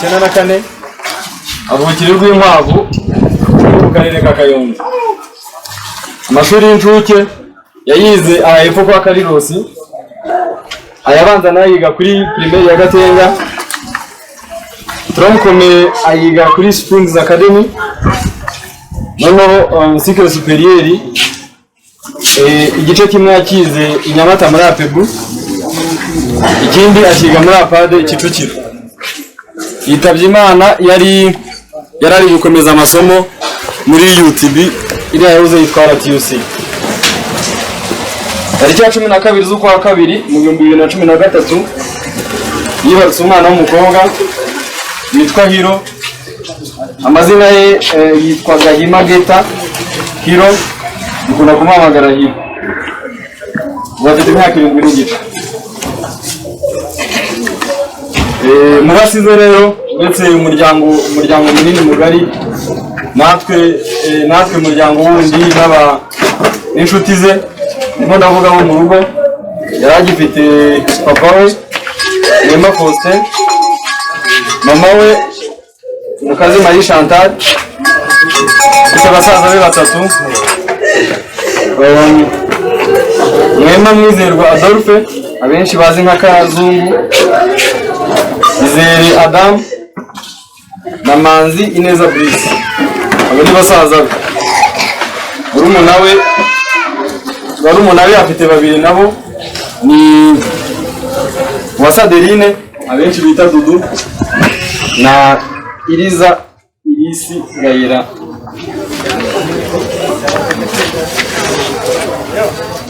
94, avukira i Rwinkwavu mu karere ka Kayonza. Amashuri y'incuke yayize aha hepfo kwa Karirosi, ayabanza nayo yiga kuri primaire ya Gatenga, tronc commun ayiga kuri Springs Academy, noneho cycle supérieur igice kimwe yakize i Nyamata muri APEBU, ikindi akiga muri APADE Kicukiro. Yitabye Imana yari ari gukomeza amasomo muri UTB, iriya yahoze yitwa RTUC. Tariki ya 12 z'ukwa kabiri mu 2013 yibarutse umwana w'umukobwa witwa Hiro. Amazina ye yitwa Gahima Geta Hiro, dukunda kumuhamagara Hiro. Ubu afite imyaka 7 n'igice. Mubasize rero uretse umuryango munini mugari, natwe umuryango wundi n'aba n'inshuti ze, ndimo ndavuga bo mu rugo, yari agifite papa we Neema Faustin, mama we Mukazi Marie Chantal, afite basaza be batatu, Mwema Mwizerwa Adolphe abenshi bazi nka Kazungu, Izere Adam na Manzi Ineza Brice. Abo ni basaza be. Barumuna we afite babiri nabo ni Uwasaderine abenshi bita Dudu na Iriza Irisi Gayira.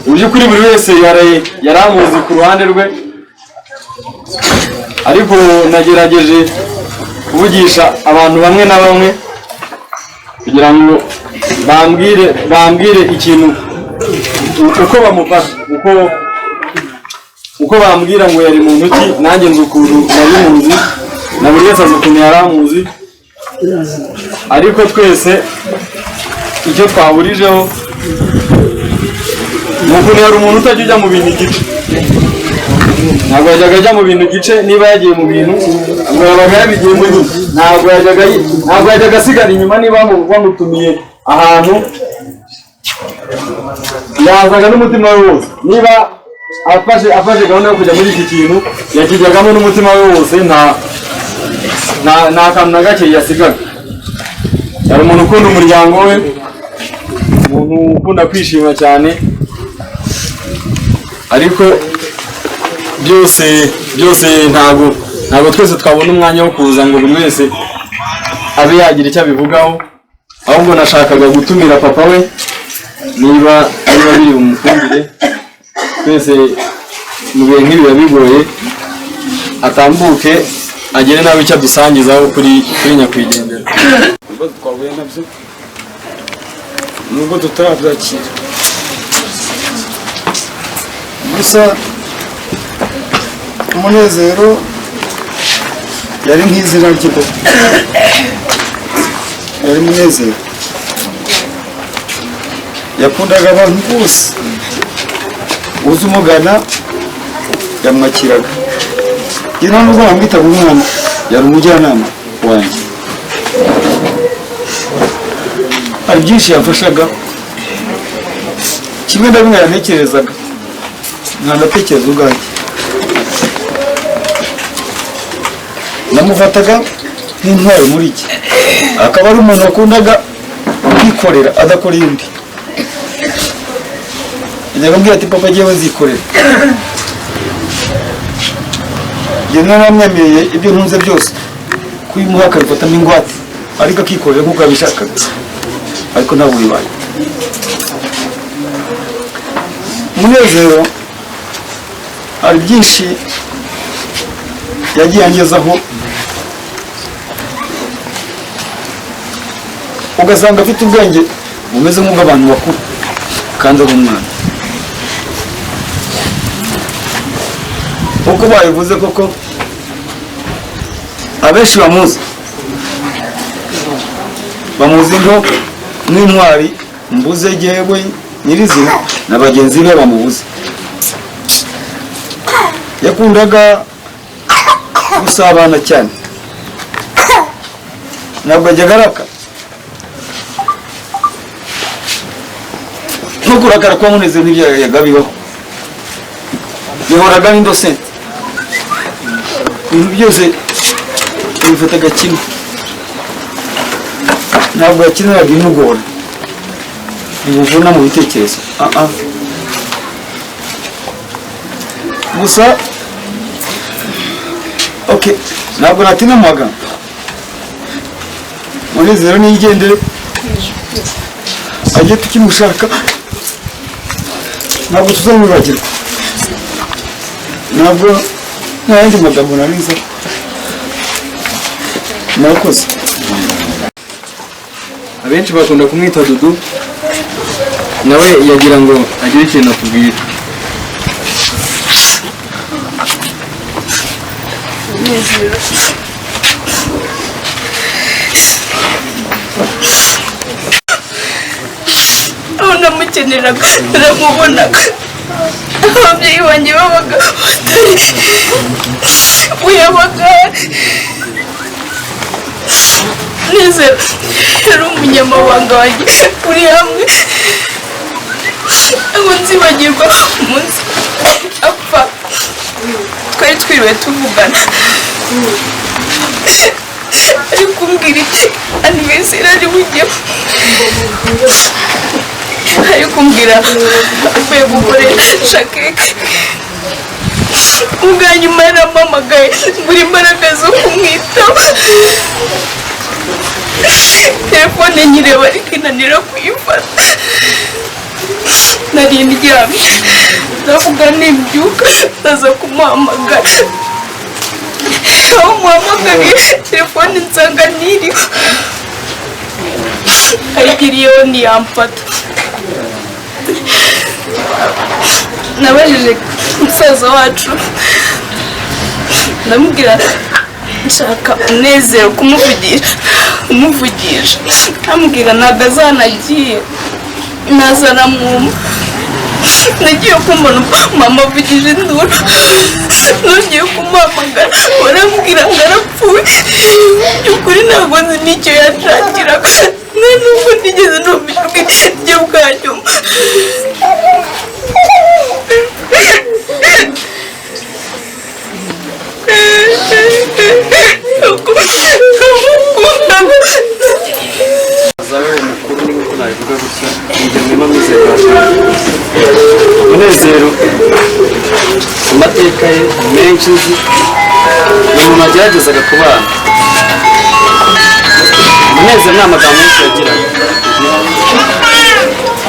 Mu by'ukuri buri wese yari amuzi ku ruhande rwe, ariko nagerageje kuvugisha abantu bamwe na bamwe kugira ngo bambwire ikintu uko bamufata, uko bambwira ngo yari muntu ki. Nanjye nzi ukuntu nari muzi, na buri wese azi ukuntu yari amuzi, ariko twese icyo twahurijeho ni ukuntu yari umuntu utajya ujya mu bintu igice. Ntabwo yajyaga ajya mu bintu igice. Niba yagiye mu bintu, ngo yabaga yabigiyemo nyine, ntabwo yajyaga asigara inyuma. Niba bamutumiye ahantu, yazaga n'umutima we wose. Niba afashe gahunda yo kujya muri iki kintu, yakijyagamo n'umutima we wose, nta kantu na gake yasigaga. Yari umuntu ukunda umuryango we, umuntu ukunda kwishima cyane, ariko byose byose ntabwo twese twabona umwanya wo kuza ngo buri wese abe yagira icyo abivugaho. Ahubwo nashakaga gutumira papa we, niba biri bumukundire, twese mu bihe nk'ibi biba bigoye, atambuke agere nawe icyo adusangizaho kuri nyakwigendera. Ibibazo twahuye nabyo nubwo tutarabyakira, Gusa Umunezero yari nk'izina rye koko, yari Munezero. Yakundaga abantu bose, uza umugana yamwakiraga. Njye nta nubwo namwitaga umwana, yari umujyanama wanjye. Hari byinshi yamfashaga, kimwe na bimwe yantekerezaga nkanatekereza ubwanjye. Namufataga nk'intwari muri iki, akaba ari umuntu wakundaga kwikorera adakoreye undi. Yajyaga ambwira ati: "Papa, jyewe nzikorera." Njye naramwemereye ibyo ntunze byose kubimuha akabifatamo ingwate, ariko akikorera nk'uko yabishakaga, ariko ntabwo bibaye. Umunezero hari byinshi yagiye angezaho, ugasanga afite ubwenge bumeze nk'ubw'abantu bakuru kandi ari umwana. Uko babivuze koko, abenshi bamuzi nko nk'intwari mbuze jyewe nyirizina na bagenzi be bamubuze. Yakundaga gusabana cyane. Ntabwo yajyaga arakara, no kurakara kwa Munezero ntibyajyaga bibaho. Yahoraga ari innocent, ibintu byose yabifataga kimwe, ntabwo yakeneraga imugora bimuvuna mu bitekerezo. Ah ah. Gusa okay, ntabwo natinda mu magambo. Munezero niyigendere, ajye tukimushaka, ntabwo tuzamwibagirwa. Ntabwo nta yandi magambo nariza. Murakoze. Abenshi bakunda kumwita Dudu, nawe yagira ngo agire ikintu atubwira. Munezero aho namukeneraga naramubonaga. Ababyeyi banjye babaga batari, we yabaga. Munezero yari umunyamabanga wanjye uri hamwe. Ntabwo nzibagirwa umunsi apfa, twari twiriwe tuvugana, ari kumbwira iki anniversaire ari bujyeho, ari kumbwira avuye gukoresha keke. Ubwa nyuma yarampamagaye, mbura imbaraga zo kumwitaba. Telefone nyireba ariko inanira kuyifata. Nari ndyamye, ndavuga nimbyuka ndaza kumuhamagara. Aho muhamagariye telefone nsanga ntiriho, ayigiriyeho ntiyamfata. Nabajije musaza wacu, ndamubwira nshaka Munezero kumuvugisha, kumuvugisha. Ambwira ntabwo azanagiye nazana mwuma. Nagiye kumubona mama avugije induru, nongeye kumuhamagara barambwira ngo arapfuye. By'ukuri ntabwo nzi n'icyo yanshakiraga, nta nubwo nigeze numva ijwi rye bwa nyuma. Azabe umukuru nk'uko nabivuga gutya, njye mwema Mizero. Munezero amateka ye menshi nzi, ni umuntu wageragezaga kubana. Munezero nta magambo menshi yagiraga.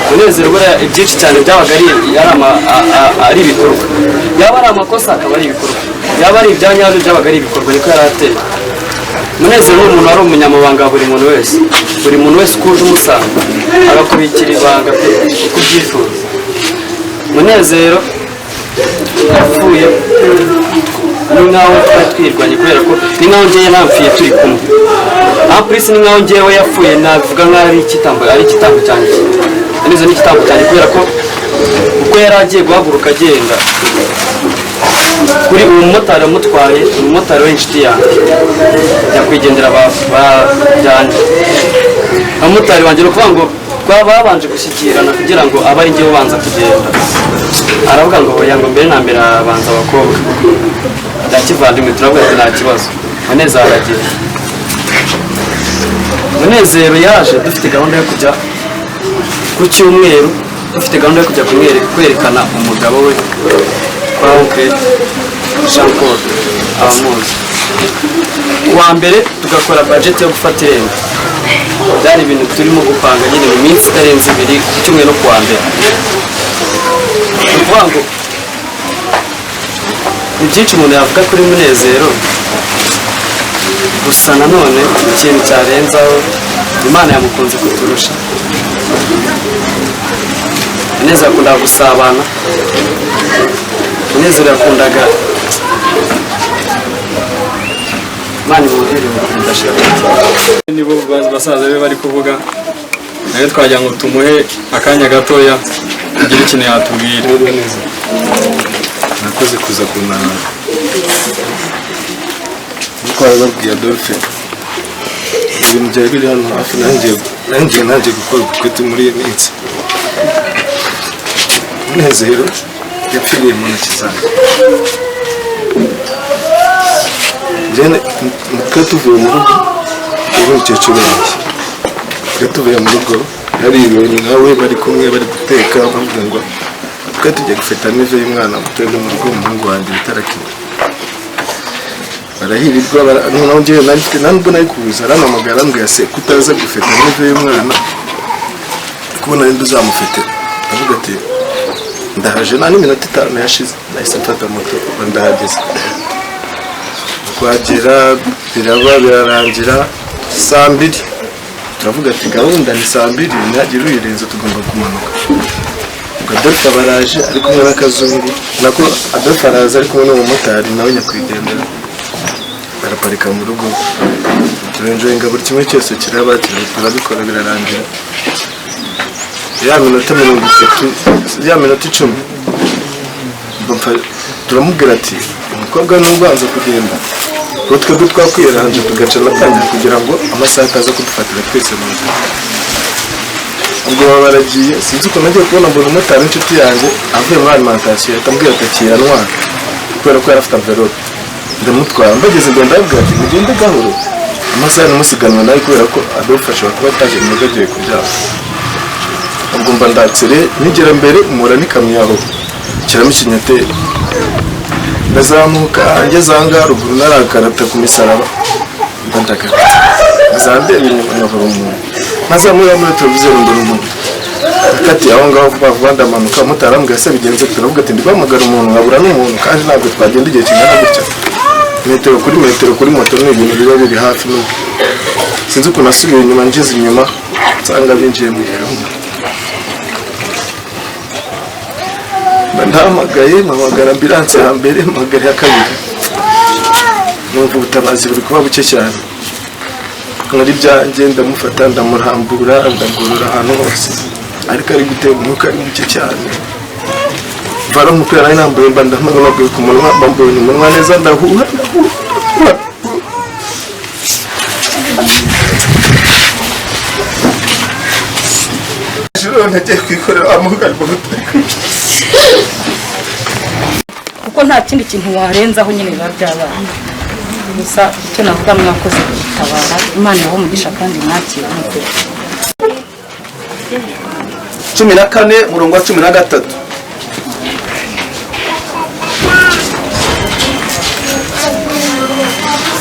Munezero buriya ibyinshi cyane byabaga ari ibikorwa, yaba ari amakosa akaba ari ibikorwa, yaba ari ibya nyabyo byabaga ari ibikorwa, niko yari ateye. Munezero ni umuntu wari umunyamabanga wa buri muntu wese, buri muntu wese uko uje umusanga agakubikira ibanga pe uko ubyifuza. Munezero yapfuye ni nkaho twari twirwanye, kubera ko ni nkaho ngewe napfuye turi kumwe. En plus ni nkaho ngewe yapfuye, navuga nkaho ari igitambo, ari igitambo cyanjye. Munezero ni igitambo cyanjye kubera ko uko yari agiye guhaguruka agenda kuri uwo mumotari wamutwaye, umumotari w'inshuti yanjye nyakwigendera bajyanye abamotari banjye, ni ukuvuga ngo babanje gushyikirana kugira ngo abe ari njye ubanza kugenda. Aravuga ngo oya, ngo mbere na mbere arabanza abakobwa bya kivandimwe. Turavuga ati nta kibazo. Munezero aragenda. Munezero yaje dufite gahunda yo kujya ku cyumweru, dufite gahunda yo kujya kwerekana umugabo we kwa oncle Jean Paul, abamuzi. Kuwa mbere tugakora budget yo gufata irembo. Byari ibintu turimo gupanga nyine mu minsi itarenze 2, ku cyumweru no kuwa mbere. Ni ukuvuga ngo ni byinshi umuntu yavuga kuri Munezero, gusa nanone ikintu cyarenzaho, Imana yamukunze kuturusha. Munezero yakundaga gusabana, Munezero yakundaga Imana imuhere ndashira. Nibo basaza be bari kuvuga, nawe twagira ngo tumuhe akanya gatoya kugira ikintu yatubwira. Nakoze kuza kunama nkuko bababwiye Adolphe, Ibintu byari biri hano hafi, nanjye gukora ubukwe muri iyi minsi. Munezero yapfiriye mu ntoki zanjye. Njyewe twe tuvuye mu rugo, ubu umukecuru wanjye, twe tuvuye mu rugo yaririwe nawe, bari kumwe bari guteka, bavuga ngo twe tugiye gufata n'ive y'umwana muto mu rugo, umuhungu wanjye bitarakina. Barahirirwa, noneho njyewe nari mfite nta nubwo nari kuza, arampamagara arambwira se kutaza gufeta n'ive y'umwana, kubona ninde uzamufetera. Ndavuga ati ndahaje, nta n'iminota 5 yashize nahise mfata moto ndahageze. Kuhagera biraba birarangira saa 2, turavuga ati gahunda ni saa 2, ntihagire uyirenza tugomba kumanuka. Ubwo Adolphe baraje ari kumwe n'akazungu, nako Adolphe araza ari kumwe n'umumotari nawe nyakwigendera, baraparika mu rugo, turenjoyinga buri kimwe cyose kiraba, turabikora birarangira. Ya minota 30, ya minota 10, turamubwira ati umukobwa n'ubanza kugenda, ubwo twebwe twakwiranje tugaca natangira kugira ngo amasaha ataza kudufatira twese mu nzira. Ubwo baba baragiye, sinzi ukuntu nagiye kubona mbona umumotari w'inshuti yanjye avuye muri alimentation, ahita ambwira ati akira ntwara, kubera ko yari afite envelope. Ndamutwara, mbageze imbere ndababwira ati mugende gahoro, amasaha ntimusiganwe nawe kubera ko Adolphe ashobora kuba ataje mu rugo agiye kuryama. Ubwo mba ndatsire, nigera mbere mpura n'ikamyo yaho nshyiramo ikinyoteri, ndazamuka ngeze aha ngaha ruguru narakarata ku misaraba, mba ndagarutse nkazandeba inyuma nkabura umuntu, nkazamura muri televiziyo mbona umuntu akatiye aho ngaho vuba vuba, ndamanuka. Umumotari arambwira se bigenze, turavuga ati ndi guhamagara umuntu nkabura n'umuntu, kandi ntabwo twagenda igihe kingana gutya, metero kuri metero kuri moto ni ibintu biba biri hafi n'ubu. Sinzi ukuntu nasubiye inyuma, ngeze inyuma nsanga binjiye mu ikamyo. Ndahamagaye, mpamagara ambilanse ya mbere, mpamagara iya kabiri, numva ubutabazi buri kuba buke cyane. Nkora ibyanjye, ndamufata ndamurambura, ndagorora ahantu hose, ariko ari gutera umwuka ari muke cyane. Mvara umupira nari nambaye, mba ndamagamaguye ku munwa, mbambonye umunwa neza, ndahuha ndahuha. Nagiye kwikorera amuhugara mu butaka, kuko nta kindi kintu warenzaho nyine biba byabaye. Gusa icyo navuga, mwakoze gutabara, Imana ibahe umugisha kandi mwakire n'ukuri. 14 umurongo wa 13.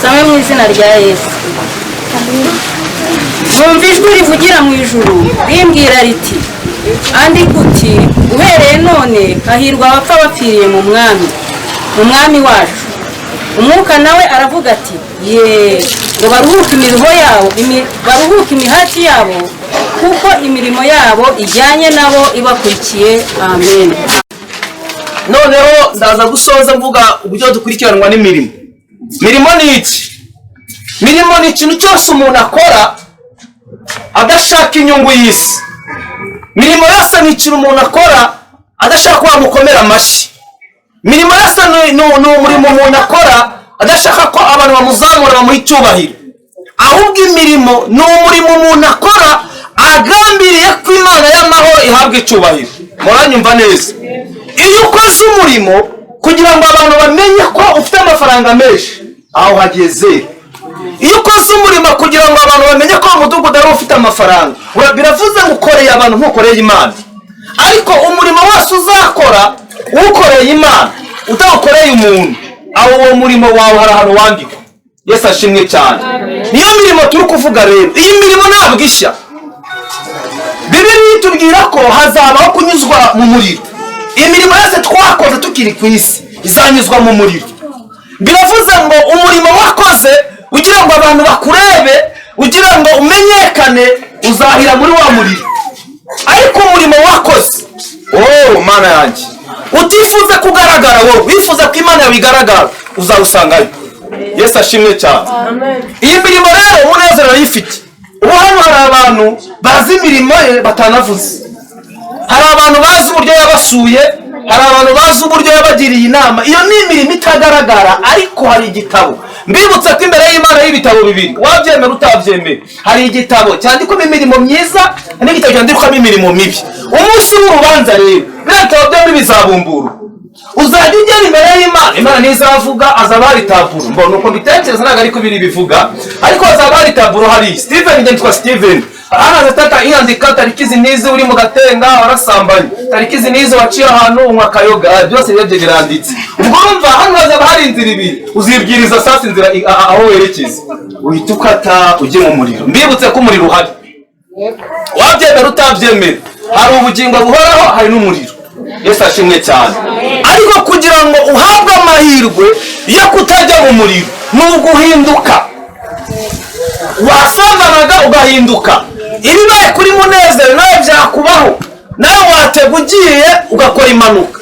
Same mu izina rya Yesu. Numva ijwi rivugira mu ijuru rimbwira riti andika uti uhereye none hahirwa abapfa bapfiriye mu mwami, mu mwami wacu. Umwuka nawe aravuga ati ye ngo baruhuke imiruho yabo, baruhuke imihati yabo, kuko imirimo yabo ijyanye nabo ibakurikiye. Amen. Noneho ndaza gusoza mvuga uburyo dukurikiranwa n'imirimo. Mirimo ni iki? Mirimo ni ikintu cyose umuntu akora adashaka inyungu y'isi. Mirimo yose ni ikintu umuntu akora adashaka ko bamukomera amashyi. Mirimo yose ni umurimo umuntu akora adashaka ko abantu bamuzamura bamuha icyubahiro. Ahubwo imirimo ni umurimo umuntu akora agambiriye ko Imana y'amahoro ihabwa icyubahiro. Muranyumva neza? Iyo ukoze umurimo kugira ngo abantu bamenye ko ufite amafaranga menshi, aho hageze. Iyo ukoze umurimo kugira ngo abantu bamenye ko umudugudu ari ufite amafaranga, biravuze ngo ukoreye abantu ntukoreye Imana. Ariko umurimo wose uzakora ukoreye Imana utawukoreye umuntu, aho uwo murimo wawe hari ahantu wandikwa. Yesu ashimwe cyane. Niyo mirimo turi kuvuga rero. Iyi mirimo ntabwo ishya. Bibiliya itubwira ko hazabaho kunyuzwa mu muriro. Imirimo yose twakoze tukiri ku isi izanyuzwa mu muriro. Biravuze ngo umurimo wakoze ugira ngo abantu bakurebe, ugira ngo umenyekane, uzahira muri wa muriro. Ariko umurimo wakoze, oh Mana yanjye, utifuza kugaragara wowe, wifuza ko Imana yawe igaragara, uzawusangayo. Yesu ashimwe cyane. Iyi mirimo rero Umunezero arayifite. Ubu hano hari abantu bazi imirimo ye batanavuze. Hari abantu bazi uburyo yabasuye, hari abantu bazi uburyo yabagiriye inama. Iyo ni imirimo itagaragara, ariko hari igitabo. Mbibutsa ko imbere y'Imana y'ibitabo bibiri, wabyemera utabyemera, hari igitabo cyandikwamo imirimo myiza n'igitabo cyandikwamo imirimo mibi. Umunsi w'urubanza rero biriya bitabo byombi bizabumburwa, uzajya ugera imbere y'Imana, Imana ntizavuga, azaba hari taburo. Mbona uko mbitekereza, ntabwo ariko biri bivuga, ariko hazaba hari taburo. Hariya Steven, njye nitwa Steven, hano tata iyandika tariki izi n'izi uri mu Gatenga warasambanye, tariki izi n'izi waciye ahantu unywa akayoga, byose rero biranditse. Ubwo urumva hano hazaba hari inzira ibiri, uzibwiriza sasa inzira aho werekeza, uhita ukata ujye mu muriro. Mbibutse ko umuriro uhari, wabyemera utabyemera, hari ubugingo buhoraho, hari n'umuriro. Yesu ashimwe cyane. Ariko kugira ngo uhabwe amahirwe yo kutajya mu muriro ni uguhinduka. Wasambanaga ugahinduka. Ibibaye kuri Munezero nawe byakubaho, nawe watega ugiye ugakora impanuka.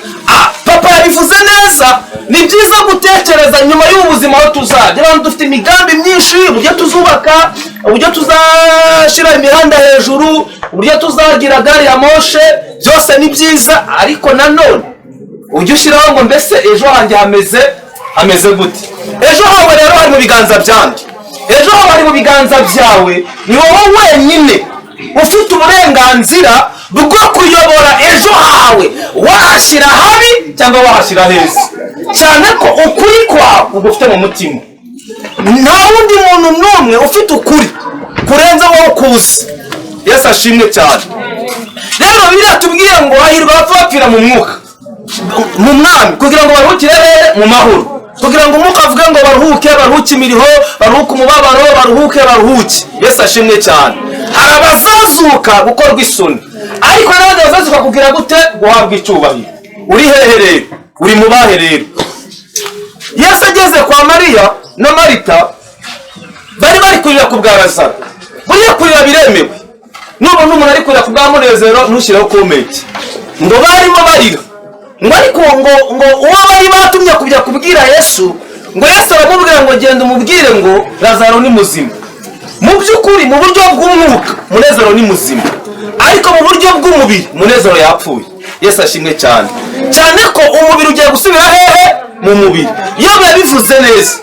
Papa yabivuze neza, ni byiza gutekereza nyuma y'ubu buzima aho tuzajya. Abantu dufite imigambi myinshi, uburyo tuzubaka, uburyo tuzashyira imihanda hejuru, uburyo tuzagira gari ya moshe, byose ni byiza, ariko nanone ujye ushyiraho ngo mbese ejo hanjye hameze gute? Ejo hawe rero hari mu biganza byanjye, ejo hawe hari mu biganza byawe. Ni wowe wenyine ufite uburenganzira bwo kuyobora ejo hawe, wahashyira habi cyangwa wahashyira heza, cyane ko ukuri kwawe ugufite mu mutima. Nta wundi muntu n'umwe ufite ukuri kurenza wowe ukuzi. Yesu ashimwe cyane. Rero biriya tubwiye ngo hahirwa abapfa bapfira mu mwuka, mu mwami, kugira ngo baruhukire mu mahoro, kugira ngo umwuka avuge ngo baruhuke, baruhuke imiriho, baruhuke umubabaro, baruhuke, baruhuke. Yesu ashimwe cyane. Hari abazazuka gukorwa isoni, ariko n'abandi bazazuka kugira gute? Guhabwa icyubahiro. Uri hehe rero? Uri mu bahe rero? Yesu ageze kwa Mariya na Marita, bari bari kurira ku bwa Lazaro. Buriya kurira biremewe, nubona umuntu ari kurira ku bwa Munezero ntushyireho comment ngo barimo barira, ngo ariko ngo uwo bari batumye kujya kubwira Yesu, ngo Yesu aramubwira ngo genda umubwire ngo Lazaro ni muzima. Mu by'ukuri mu buryo bw'umwuka Munezero ni muzima, ariko mu buryo bw'umubiri Munezero yapfuye. Yesu ashimwe cyane, cyane ko umubiri ugiye gusubira hehe? Mu mubiri. Yobu yabivuze neza,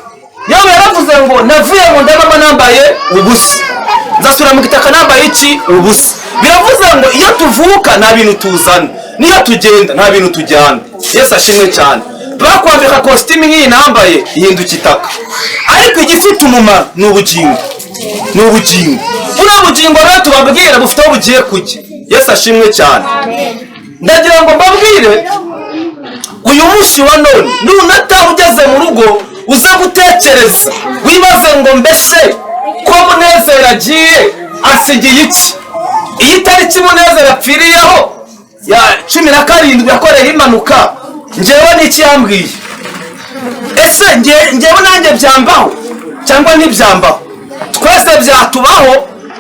Yobu yaravuze ngo navuye ngo ndabama nambaye ubusa, nzasubira mu gitaka nambaye iki? Ubusa. Biravuze ngo iyo tuvuka nta bintu tuzana, niyo tugenda nta bintu tujyana. Yesu ashimwe cyane. Bakwambika kositimu nk'iyi nambaye ihinduka itaka, ariko igifite umumaro ni ubugingo, ni ubugingo. Buriya bugingo rero tubabwira bufite aho bugiye kujya. Yesu ashimwe cyane. Ndagira ngo mbabwire uyu munsi wa none, nunataha ugeze mu rugo uze gutekereza, wibaze ngo mbese ko Munezero agiye asigiye iki? Iyi tariki Munezero apfiriyeho ya 17 yakoreye impanuka, njyewe n'iki yambwiye? Ese njyewe nanjye byambaho cyangwa ntibyambaho? Twese byatubaho,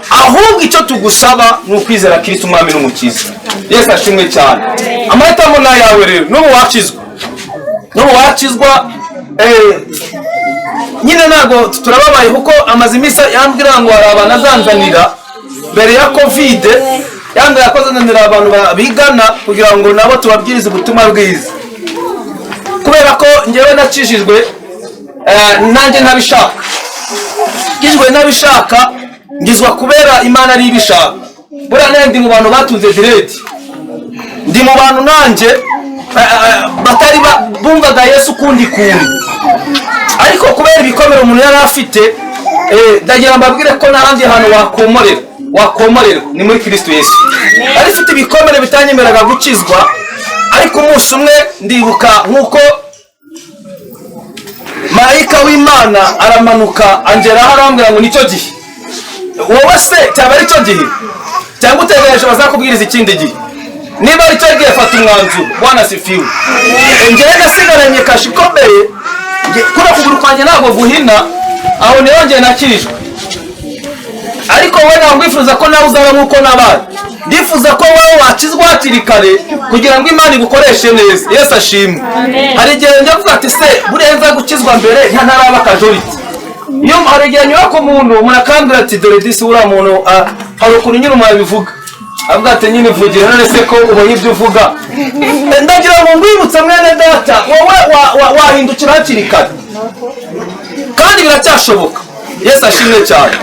ahubwo icyo tugusaba ni ukwizera Kristo umwami n'umukiza. Yesu ashimwe cyane. Amahitamo ni ayawe rero. N'ubu wakizwa, n'ubu wakizwa. Nyine ntabwo turababaye kuko amaze iminsi yambwira ngo hari abantu azanzanira mbere ya Covid, yambwira ko azanzanira abantu bigana kugira ngo nabo tubabwirize ubutumwa bwiza, kubera ko njyewe nakijijwe nanjye ntabishaka, ngizwe ntabishaka, ngizwa kubera Imana ari ibishaka. Buriya nanjye ndi mu bantu batunze dread, ndi mu bantu nanjye batari bumvaga Yesu ukundi kuntu, ariko kubera ibikomere umuntu yari afite, ndagira mbabwire ko n'ahandi hantu wakomorera, wakomorerwa ni muri Kristo Yesu. Ari ifite ibikomere bitanyemeraga gukizwa, ariko umunsi umwe ndibuka nk'uko marayika w'Imana aramanuka angeraho arambwira ngo nicyo gihe. Wowe se cyaba ari cyo gihe cyangwa utegereje bazakubwiriza ikindi gihe? Niba ari cyo gihe fata umwanzuro. Bwana sifiwe. Njyewe nasigaranye kashe ikomeye, kuno kuguru kwanjye ntabwo guhina, aho niho njye nakirijwe. Ariko wowe ntabwo wifuza ko nawe uzaba nk'uko nabaye, ndifuza ko wowe wakizwa hakiri kare kugira ngo Imana igukoreshe neza. Yesu ashimwe. Hari igihe njya mvuga ati se buriya nza gukizwa mbere ntaraba akajoriti. Iyo hari igihe nyura ku muntu, umuntu akambwira ati dore disi uriya muntu, hari ukuntu nyine umuntu abivuga avuga ati nyine ivugire, none se ko ubonye ibyo uvuga. Ndagira ngo ngwibutse mwene data, wowe wahindukira hakiri kare. Kandi biracyashoboka. Yesu ashimwe cyane.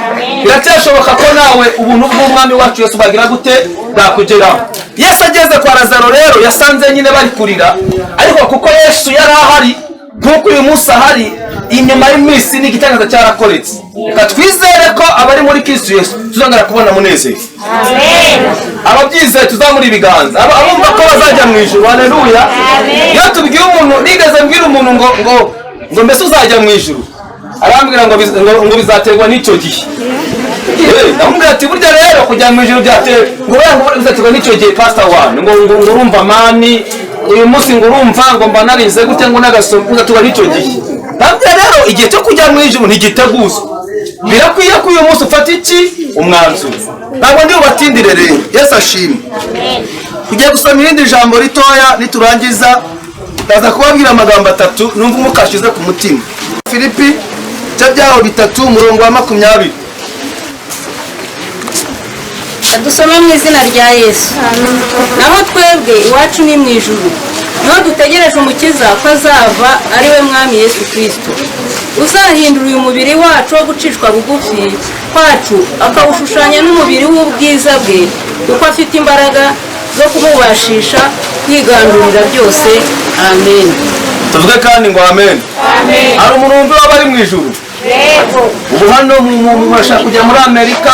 Biracyashoboka ko nawe ubuntu bw'umwami wacu Yesu bagira gute bwakugeraho. Yesu ageze kwa Lazaro rero yasanze nyine bari kurira, ariko kuko Yesu yari ahari nk'uko uyu munsi ahari, inyuma y'iminsi n'igitangaza cyarakoretse. Reka twizere ko abari muri Kristo Yesu tuzongera kubona munezero. Ababyizeye tuzamura ibiganza, abumva ko bazajya mu ijuru. Haleluya. Iyo tubwiye umuntu, nigeze mbwira umuntu ngo ngo ngo mbese uzajya mu ijuru, arambwira ngo ngo bizaterwa n'icyo gihe. Ndamubwira ati burya rero kujya mu ijuru byaterwa ngo ngo bizaterwa n'icyo gihe, pastor wanyu ngo ngo urumva mani uyu munsi ngo urumva ngo mba narize gute ngo nagasoma, bizaterwa n'icyo gihe. Ndamubwira rero igihe cyo kujya mu ijuru ntigiteguzwa, birakwiye ko uyu munsi ufata iki umwanzuro. Ntabwo ndi bubatindire rero. Yesu ashimwe. Tugiye gusoma irindi jambo ritoya, niturangiza ndaza kubabwira amagambo atatu numva umwuka ashize ku mutima. Filipi cya byaho 3 umurongo wa 20. Dusome mu izina rya Yesu. Naho twebwe iwacu ni mu ijuru, niho dutegereje umukiza ko azava, ari we mwami Yesu Kristo, uzahindura uyu mubiri wacu wo gucishwa bugufi kwacu akawushushanya n'umubiri w'ubwiza bwe, kuko afite imbaraga zo kumubashisha kwigandurira byose. Amen. Tuvuge kandi ngo amen. Hari umuntu wumva waba ari mu ijuru? Ubu hano murashaka kujya muri Amerika,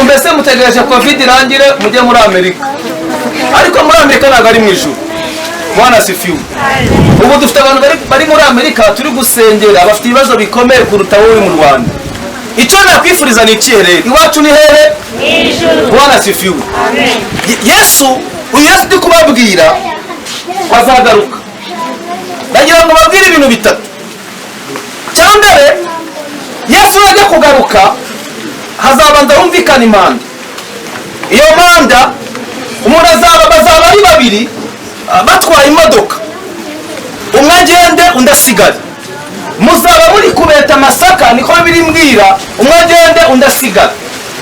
mbese mutegereje covid irangire mujye muri Amerika, ariko muri Amerika ntabwo ari mu ijuru. Bwana sifiwe. Ubu dufite abantu bari muri Amerika turi gusengera, bafite ibibazo bikomeye kuruta wowe mu Rwanda. Icyo nakwifuriza ni ikihe rero? Iwacu ni hehe? Bwana sifiwe. Yesu, uyu Yesu ndi kubabwira azagaruka. Ndagira ngo babwire ibintu bitatu. Cya mbere, Yesu yajya kugaruka hazabanza humvikana impanda. Iyo mpanda umuntu bazaba ari babiri batwaye imodoka, umwe agende undi asigare. Muzaba muri kubeta amasaka, niko biri mbwira, umwe agende undi asigare.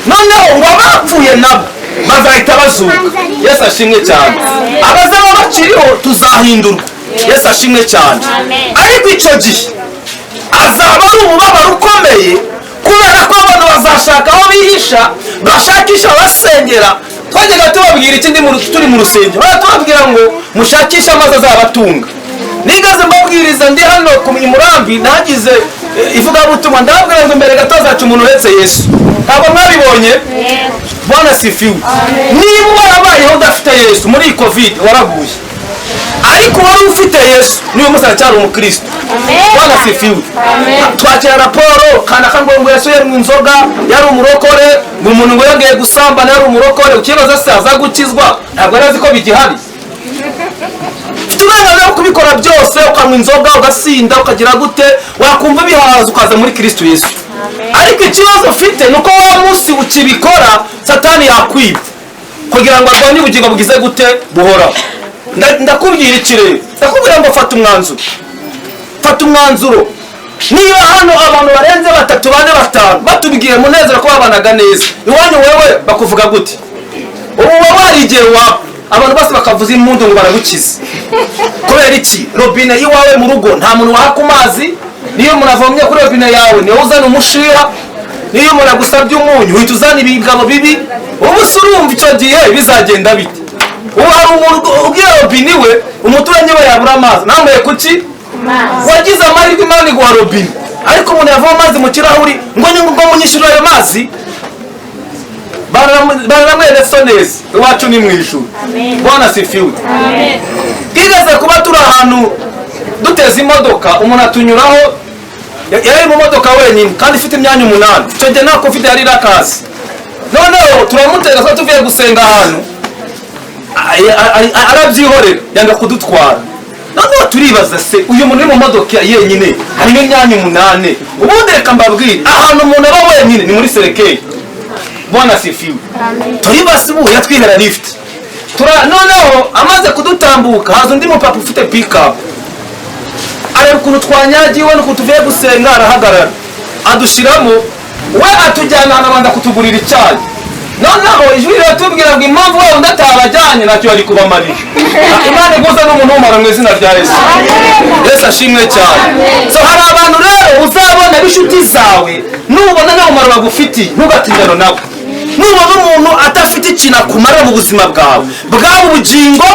Noneho ngo abapfuye nabo bazahita bazuka. Yesu ashimwe cyane. Abazaba bakiriho tuzahindurwa. Yesu ashimwe cyane. Ariko icyo gihe azaba ari umubabaro ukomeye, kubera ko abantu bazashaka aho bihisha, bashakisha basengera. Twajyaga tubabwira ikindi turi mu rusengero, tubabwira ngo mushakishe amazi azabatunga. Nigeze mbabwiriza ndi hano ku Murambi, nagize ivugabutumwa, ndababwira ngo imbere gato hazaca umuntu uretse Yesu. Ntabwo mwabibonye? Bwana sifiwe. Niba warabayeho udafite Yesu muri iyi covid waraguye, ariko wari ufite Yesu niwe munsi aracyari umukristo. Bwana sifiwe. Twakira raporo kanaka ngo Yesu yari mu nzoga, yari umurokore, ngo umuntu ngo yongeye gusambana yari umurokore. Ukibaza se aza gukizwa? Ntabwo yari azi ko bigihari. Ufite uburenganzira bwo kubikora byose, ukanywa inzoga, ugasinda, ukagira gute, wakumva bihaza ukaza muri Kristo Yesu. Ariko ikibazo ufite ni uko wa munsi ukibikora Satani yakwiba kugira ngo arwanye ubugingo bwize gute buhoraho. Ndakubwira iki rero? Ndakubwira ngo fata umwanzuro. Fata umwanzuro. Niba hano abantu barenze 3, 4, 5 batubwiye Munezero ko babanaga neza, iwanyu wewe bakuvuga gute? Ubu wowe hari igihe wapfa abantu bose bakavuza impundu ngo baragukiza. Kubera iki? Robine iwawe mu rugo nta muntu waha ku mazi, niyo umuntu avomye kuri robine yawe niyo uzana umushiha, niyo umuntu agusabye umunyu uhita uzana ibigabo bibi. Ubu se urumva icyo gihe bizagenda bite? Ubu hari umuntu ubwira robine iwe, umuturanyi we yabura amazi, nambaye kuki? Wagize amahirwe Imana iguha robine, ariko umuntu yavoma amazi mu kirahuri ngo ngo munyishyure ayo mazi. Baramweretse neza. Iwacu ni mu ijuru. Bwana sifiwe. Twigeze kuba turi ahantu duteze imodoka, umuntu atunyuraho, yari mu modoka wenyine kandi ifite imyanya 8. Icyo gihe nta covid yari irakaze. Noneho turamutega twari tuvuye gusenga ahantu, arabyihorera yanga kudutwara. Noneho turibaza se uyu muntu uri mu modoka yenyine harimo imyanya 8. Ubundi reka mbabwire, ahantu umuntu aba wenyine ni muri serekeye. Bwana sifiwe. Turibaza ubu yatwihera lift. Noneho amaze kudutambuka haza undi mupapa ufite pick up, areba ukuntu twanyagiwe n'ukuntu tuvuye gusenga, arahagarara adushiramo, we atujyana ahantu abanza kutugurira icyayi. Noneho ijwi riratubwira ngo impamvu wa wundi atabajyanye ntacyo yari kubamarira. Imana iguza n'umuntu w'umumaro mu izina rya Yesu. Yesu ashimwe cyane. So hari abantu rero uzabona b'inshuti zawe, nubona nta mumaro bagufitiye ntugatindane nabo. Nubona umuntu adafite ikintu akumara mu buzima bwawe, bwaba ubugingo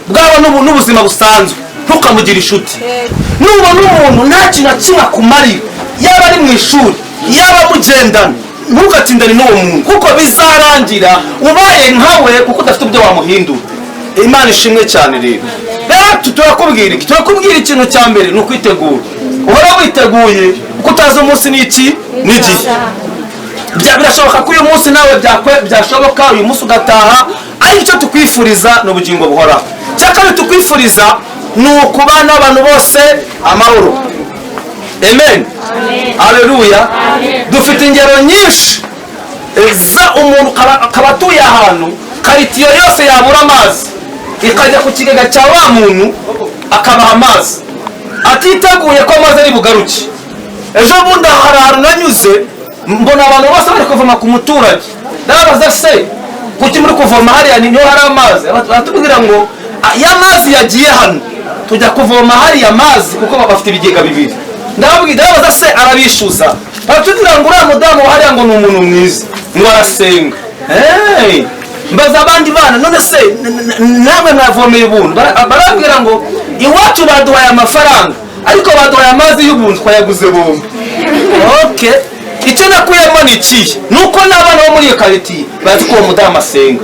bwaba n'ubuzima busanzwe, ntukamugire inshuti. Nubona umuntu nta kintu na kimwe akumarira, yaba ari mu ishuri, yaba mugendana, ntugatindane n'uwo muntu, kuko bizarangira ubaye nkawe, kuko udafite ibyo wamuhindura. Imana ishimwe cyane. Rero turakubwira iki? Turakubwira ikintu cya mbere ni ukwitegura. Uhora witeguye kuko utazi umunsi n'iki n'igihe. Birashoboka ko uyu munsi nawe byashoboka uyu munsi ugataha, ariko icyo tukwifuriza ni ubugingo buhoraho. Icya kabiri tukwifuriza ni ukubana n'abantu bose amahoro. Amen. Haleluya. Dufite ingero nyinshi za umuntu akaba atuye ahantu karitiyo yose yabura amazi ikajya ku kigega cya wa muntu akabaha amazi atiteguye ko amazi ari bugaruke. Ejo bundi hari ahantu nanyuze mbona abantu bose bari kuvoma ku muturage, ndabaza se kuki muri kuvoma hariya niho hari amazi? Baratubwira ngo ya mazi yagiye hano tujya kuvoma hariya amazi kuko bafite ibigega bibiri. Ndabaza se arabishyuza? Baratubwira ngo uriya mudamu hariya ngo ni umuntu mwiza ngo arasenga. Mbaza abandi bana, none se namwe mwavomeye ubuntu? Barabwira ngo iwacu baduhaye amafaranga ariko baduhaye amazi y'ubuntu twayaguze bombi. Okay, icyo nakuyemo ni ikihe? Nuko n'abana bo muri iyo karitiye bazi ko uwo mudamu asenga.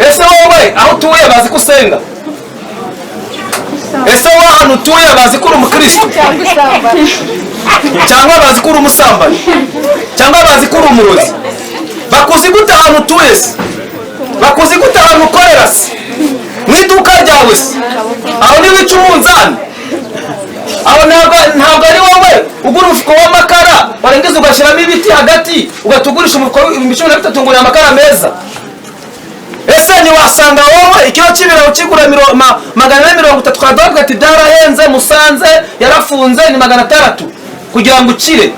Ese wowe aho utuye bazi ko usenga? Ese wowe ahantu utuye bazi ko uri umukristo? Cyangwa bazi ko uri umusambanyi? Cyangwa bazi ko uri umurozi? Bakuzi gute ahantu utuye se? Bakuzi gute ahantu ukorera se? Mu iduka ryawe se? Aho niwica umunzani? Aho ntabwo ari wowe ugura umufuko w'amakara warangiza ugashyiramo ibiti hagati ugatugurisha umufuko 13,000 ngo ni amakara meza? Ese ntiwasanga wowe ikiro cy'ibirayi ukigura 430 twaduhabwa ati byarahenze Musanze yarafunze ni 600 kugira ngo ukire?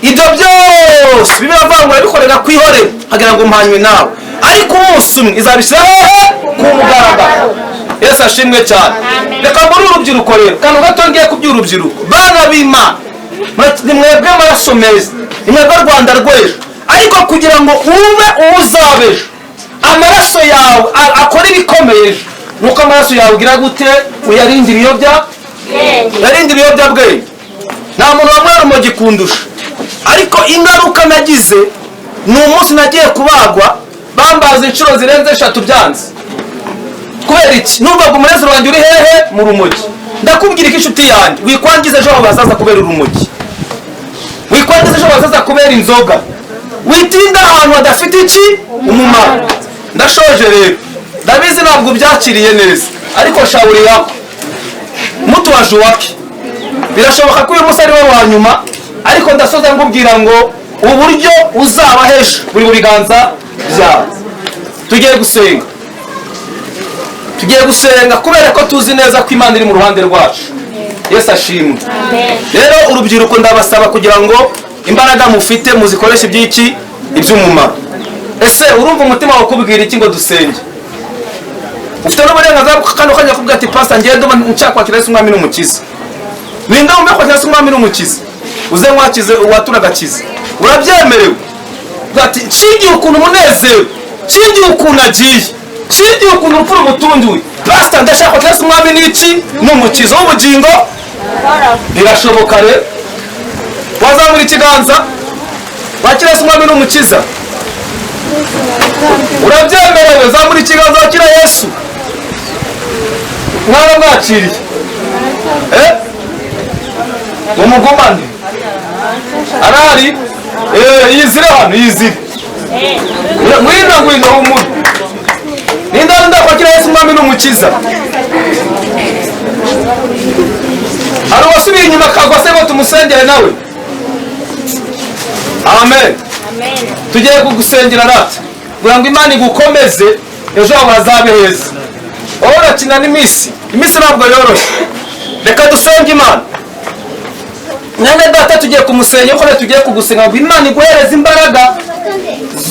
Ibyo byose biravangura bikorera kwihorera kugira ngo mpanywe nawe, ariko umunsi umwe izabishyira hehe? Ku mugaragaro. Yesu ashimwe cyane. Reka muri urubyiruko rero kantu gato ngiye kuby'urubyiruko, bana b'Imana, ni mwebwe maraso meza, ni mwebwe Rwanda rw'ejo, ariko kugira ngo ube uzabejo amaraso yawe akora ibikomeye ejo, nuko amaraso yawe ugira gute? Uyarinde ibiyobyabwenge. Nta muntu wamwara urumogi kundusha, ariko ingaruka nagize ni umunsi nagiye kubagwa bambaza inshuro zirenze 3 byanze. Kubera iki? Numvaga umunezero wanjye uri hehe? Mu rumogi. Ndakubwira ko inshuti yanjye wikwangiza ejo bazaza kubera urumogi, wikwangiza ejo bazaza kubera inzoga, witinda ahantu hadafite iki? Umumaro. Ndashoje rero, ndabizi ntabwo byakiriye neza, ariko shauri yako mutu wajuwake. Birashoboka ko uyu munsi ari we wa nyuma, ariko ndasoza ngubwira ngo uburyo uzaba hejo buri mu biganza byawe. Tugiye gusenga, tugiye gusenga kubera ko tuzi neza ko Imana iri mu ruhande rwacu. Yesu ashimwe. Rero urubyiruko ndabasaba kugira ngo imbaraga mufite muzikoreshe iby'iki? Iby'umumaro. Ese urumva umutima wakubwira iki ngo dusenge? Ufite n'uburenganzira kandi ukajya kubwira ati pastor ngiye ndumva nshaka kwakira Yesu umwami n'umukiza. Ninde wumva kwakira Yesu umwami n'umukiza? Uze mwakize uwatura agakiza. Urabyemerewe. Ati nshingiye ukuntu umunezero, nshingiye ukuntu agiye, nshingiye ukuntu urupfu rumutunduye, pastor ndashaka kwakira Yesu umwami n'iki? N'umukiza w'ubugingo. Birashoboka rero. Wazamura ikiganza wakira Yesu umwami n'umukiza. Urabyemerewe, zamura ikiganza wakira Yesu. Mwana mwakiriye mumugumane arahari. Yizire hano, yizire ngwino ngwino humura. Ninde ndakwakira Yesu umwami n'umukiza? Hari uwasubiye inyuma akagwa se ngo tumusengere nawe? Amen. Tugiye kugusengera rata kugira ngo Imana igukomeze ejo hawe hazabe heza. Wowe urakina n'iminsi, iminsi ntabwo yoroshye. Reka dusenge Imana. Mwene data tugiye kumusengera kuko tugiye kugusenga ngo Imana iguhereze imbaraga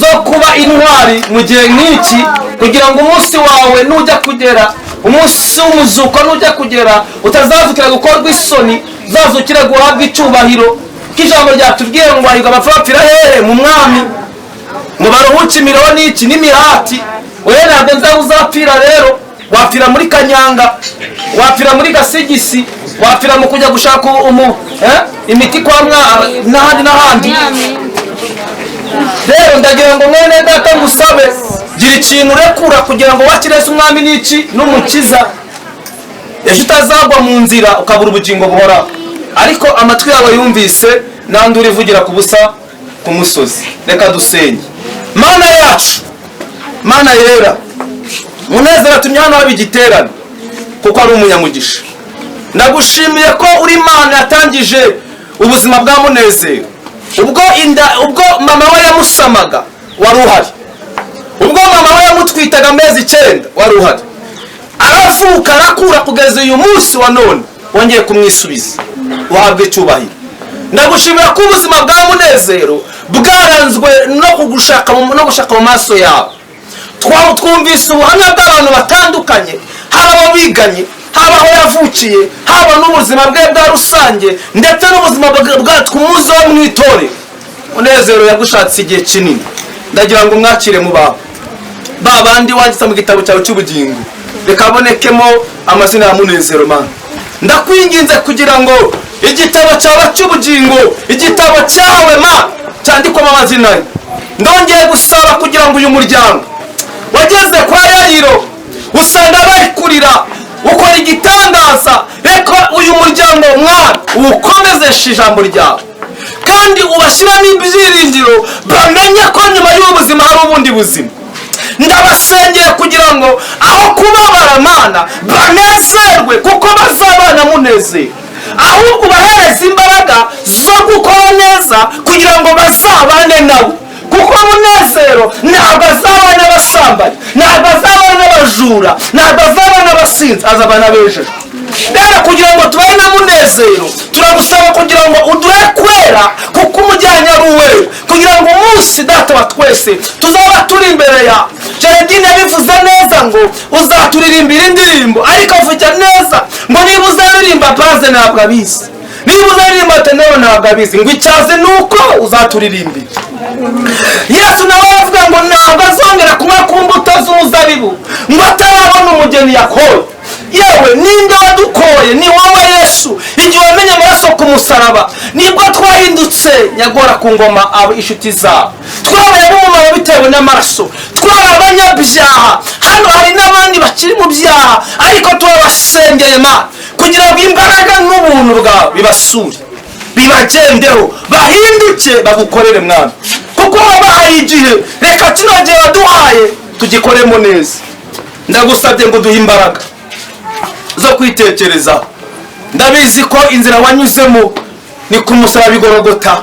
zo kuba intwari mu gihe nk'iki, kugira ngo umunsi wawe nujya kugera, umunsi w'umuzuko nujya kugera, utazazukira gukorwa isoni, uzazukira guhabwa icyubahiro. Ko ijambo ryatubwiye ngo hahirwa abapfa bapfira hehe? Mu mwami, ngo baruhuke imiruho n'iki n'imihati. Wewe ntabwo nzaho uzapfira rero, wapfira muri Kanyanga, wapfira muri Gasigisi, wapfira mu kujya gushaka imiti kwa n'ahandi n'ahandi. Rero ndagira ngo mwene data ngusabe, gira ikintu urekura kugira ngo wakire Yesu umwami n'iki n'umukiza, ejo utazagwa mu nzira ukabura ubugingo buhoraho. Ariko amatwi yawe yumvise, nandi urivugira ku busa ku musozi. Reka dusenge. Mana yacu, Mana yera, Munezero atumye hano haba igiterane kuko ari umunyamugisha. Ndagushimiye ko uri Imana yatangije ubuzima bwa Munezero. Ubwo mama we yamusamaga wari uhari, ubwo mama we yamutwitaga amezi 9 wari uhari, aravuka arakura kugeza uyu munsi wa none wongeye kumwisubiza, uhabwe icyubahiro. Ndagushimira ko ubuzima bwa Munezero bwaranzwe no kugushaka, no gushaka mu maso yawe. Twumvise ubuhamya bw'abantu batandukanye, haba abo biganye, haba aho yavukiye, haba n'ubuzima bwe bwa rusange, ndetse n'ubuzima bwa twumuzi wo mu itorero. Munezero yagushatse igihe kinini, ndagira ngo umwakire mu bawe, ba bandi wanditse mu gitabo cyawe cy'ubugingo, reka abonekemo amazina ya Munezero. Mana, ndakwinginze kugira ngo igitabo cyawe cy'ubugingo, igitabo cyawe ma cyandikwamo amazina ye. Ndongeye gusaba kugira ngo uyu muryango wageze kwa Yayiro usanga bari kurira, ukora igitangaza, reka uyu muryango mwana uwukomezeshe ijambo ryawe, kandi ubashyiramo ibyiringiro, bamenye ko nyuma y'ubuzima hari ubundi buzima. Ndabasengeye kugira ngo aho kubabara Mana banezerwe, kuko bazabana Munezero, ahubwo ubahereze imbaraga zo gukora neza kugira ngo bazabane nawe. Kuko Munezero ntabwo azabana n'abasambanyi, ntabwo azabana n'abajura, ntabwo azabana n'abasinzi, azabana n'abejejwe. Rero kugira ngo tubane na Munezero, turagusaba kugira ngo uduhe kwera, kuko umujyanye ari uwera, kugira ngo umunsi data wa twese tuzaba turi imbere ya Gerardine. Yabivuze neza ngo uzaturirimbira indirimbo, ariko avuga neza ngo niba uzaririmba baze ntabwo abizi, niba uzaririmba tenoro ntabwo abizi, ngo icyazi ni uko uzaturirimbira. Yesu nawe aravuga ngo ntabwo azongera kunywa ku mbuto z'umuzabibu ngo atarabona umugeni yakoye. Yewe ninde wadukoye? Ni wowe Yesu. Igihe wamenye amaraso ku musaraba nibwo twahindutse nyagora ku ngoma abo inshuti zawe, twabaye n'umumaro bitewe n'amaraso, twari abanyabyaha. Hano hari n'abandi bakiri mu byaha, ariko turabasengeye Mana kugira ngo imbaraga n'ubuntu bwawe bibasure, bibagendeho, bahinduke bagukorere Mwana, kuko wabahaye igihe. Reka kino gihe waduhaye tugikoremo neza. Ndagusabye ngo duhe imbaraga zo kwitekerezaho. Ndabizi ko inzira wanyuzemo ni ku musaraba igorogota,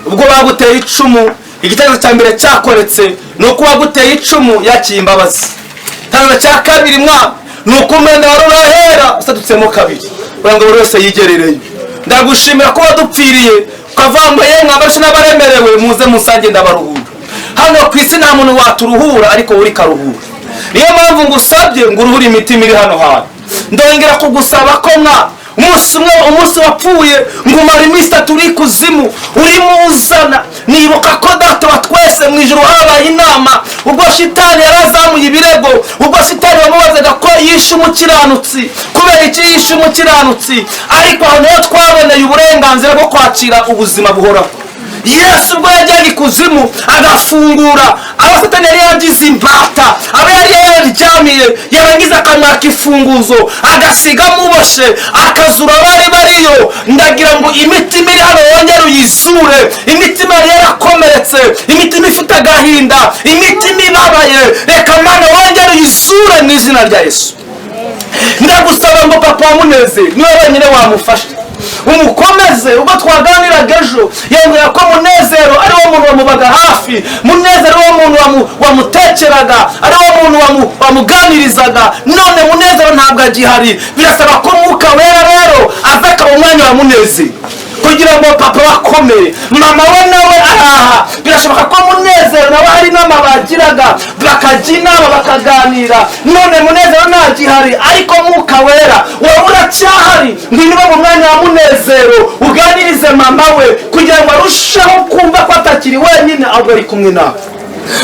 ubwo baguteye icumu, igitekerezo cya mbere cyakoretse ni uko waguteye icumu yakiye imbabazi. Igitekerezo cya kabiri mwa ni uko umwenda wari urahera usadutsemo kabiri kugira ngo buri wese yigerereyo. Ndagushimira ko wadupfiriye ukavuga ngo yemwe abarusha n'abaremerewe muze musange ndabaruhura. Hano ku isi nta muntu waturuhura, ariko uri karuhura. Niyo mpamvu ngusabye ngo uruhure imitima iri hano hantu. Ndongera kugusaba ko mwa umunsi umwe, umunsi wapfuye ngo umara iminsi 3 uri kuzimu urimo uzana. Nibuka ko data wa twese mu ijuru habaye inama, ubwo shitani yarazamuye ibirego, ubwo shitani yamubazaga ko yishe umukiranutsi, kubera iki yishe umukiranutsi, ariko aho niho twaboneye uburenganzira bwo kwakira ubuzima buhoraho. Yesu ubwo yajyaga ikuzimu agafungura abo satani yari yagize imbata, abo yari yaryamiye, yarangiza akamwaka ifunguzo agasiga amuboshe akazura abari bariyo. Ndagira ngo imitima iri hano wongere uyizure, imitima yari yarakomeretse, imitima ifite agahinda, imitima ibabaye, reka Mana wongere uyizure mu izina rya Yesu. Ndagusaba ngo papa wa Munezero niwe wenyine wamufasha, umukomeze. Ubwo twaganiraga ejo yambwira ko Munezero ari wo muntu wamubaga hafi, Munezero ari wo muntu wamutekeraga, ari wo muntu wamuganirizaga. None Munezero ntabwo agihari. Birasaba ko Mwuka Wera rero aza akaba umwanya wa Munezero, kugira Kugira ngo papa bakomere, mama we nawe araha. Birashoboka ko Munezero nawe hari inama bagiraga, bakajya inama, bakaganira. None Munezero ntagihari, ariko Mwuka Wera wowe uracyahari. Ngwino ube mu mwanya wa Munezero, uganirize mama we kugira ngo arusheho kumva ko atakiri wenyine, ahubwo ari kumwe nawe.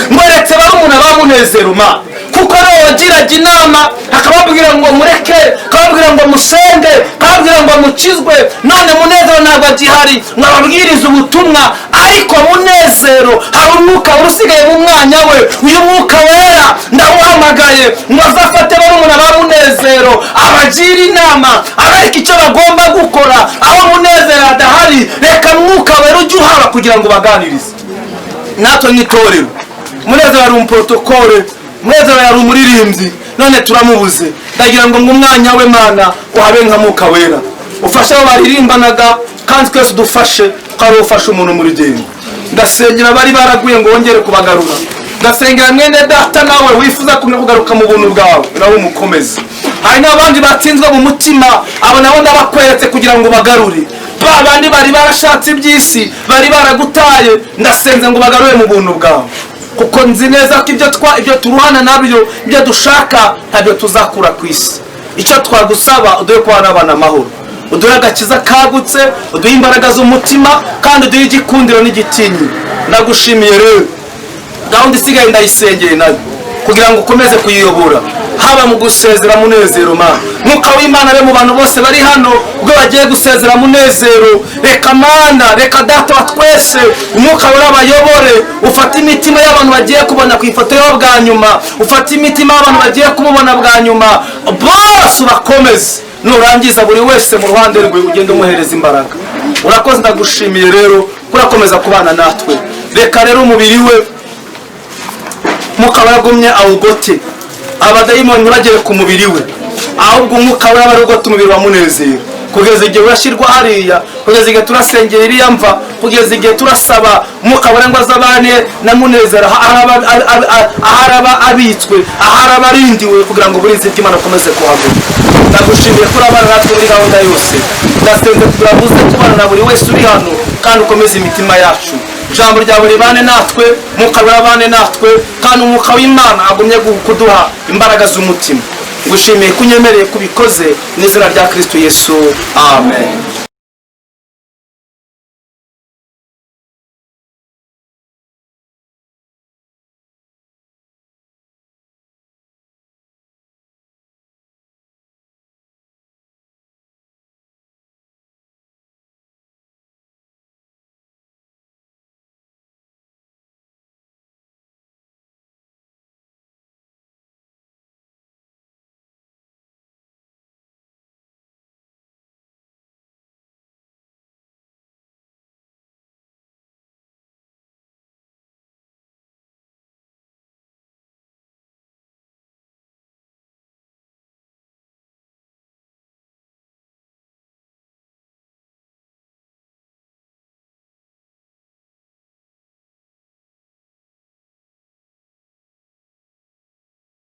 Mweretse barumuna ba Munezero ma, kuko ariwe wagiraga inama, akababwira ngo mureke, akababwira ngo musenge, akababwira ngo mukizwe. None Munezero ntabwo agihari ngo ababwirize ubutumwa, ariko Munezero hari umwuka wari usigaye mu mwanya we. Uyu Mwuka Wera ndawuhamagaye ngo azafate barumuna ba Munezero, abagire inama, abereke icyo bagomba gukora aho Munezero adahari. Reka Mwuka Wera ujye uhaba kugira ngo baganirize. Natwe nk'itorero, Munezero yari umuprotokole, Munezero yari umuririmbyi, none turamubuze. Ndagira ngo mu mwanya we, Mana, uhabe nka Mwuka Wera, ufashe abo baririmbanaga, kandi twese udufashe, ko ari ufashe umuntu mu rugendo. Ndasengera abari baraguye ngo wongere kubagarura. Ndasengera mwene data nawe wifuza kugaruka mu buntu bwawe, nawe umukomeze. Hari n'abandi batsinzwe mu mutima, abo nabo ndabakweretse kugira ngo bagarure. Ba bandi bari barashatse iby'isi, bari baragutaye, ndasenze ngo bagarure mu buntu bwawe, kuko nzi neza ko ibyo turuhana nabyo, ibyo dushaka, ntabyo tuzakura ku isi. Icyo twagusaba, uduhe kubana n'abana amahoro, uduhe agakiza kagutse, uduhe imbaraga z'umutima, kandi uduhe igikundiro n'igitinyiro. Ndagushimiye rero, gahunda isigaye ndayisengeye nayo kugira ngo ukomeze kuyiyobora, haba mu gusezera Munezero. Mana, Mwuka w'Imana abe mu bantu bose bari hano ubwo bagiye gusezera Munezero. Reka Mana, reka Data wa twese, Umwuka Wera abayobore, ufate imitima y'abantu bagiye kubona ku ifoto yo bwa nyuma, ufate imitima y'abantu bagiye kumubona bwa nyuma, bose ubakomeze. Nurangiza buri wese mu ruhande rwe ugende umuhereza imbaraga. Urakoze, ndagushimiye rero kurakomeza kubana natwe. Reka rero umubiri we Mwuka waragumye awugote, abadayimoni ntibagere ku mubiri we, ahubwo Umwuka we aba ugota umubiri wa Munezero kugeza igihe urashyirwa hariya, kugeza igihe turasengera iriya mva, kugeza igihe turasaba Umwuka Wera ngo azabane na Munezero aharaba abitswe, aharaba arindiwe, kugira ngo uburinzi bw'Imana bukomeze kuhaguma. Ndagushimiye ko urabana natwe muri gahunda yose. Ndasenze kugira ngo uze kubana na buri wese uri hano, kandi ukomeze imitima yacu. Ijambo ryawe ribane natwe, Mwuka Wera abane natwe, kandi Umwuka w'Imana agumye kuduha imbaraga z'umutima. Ngushimiye ko unyemereye kubikoze, n'izina rya Kristo Yesu, amen.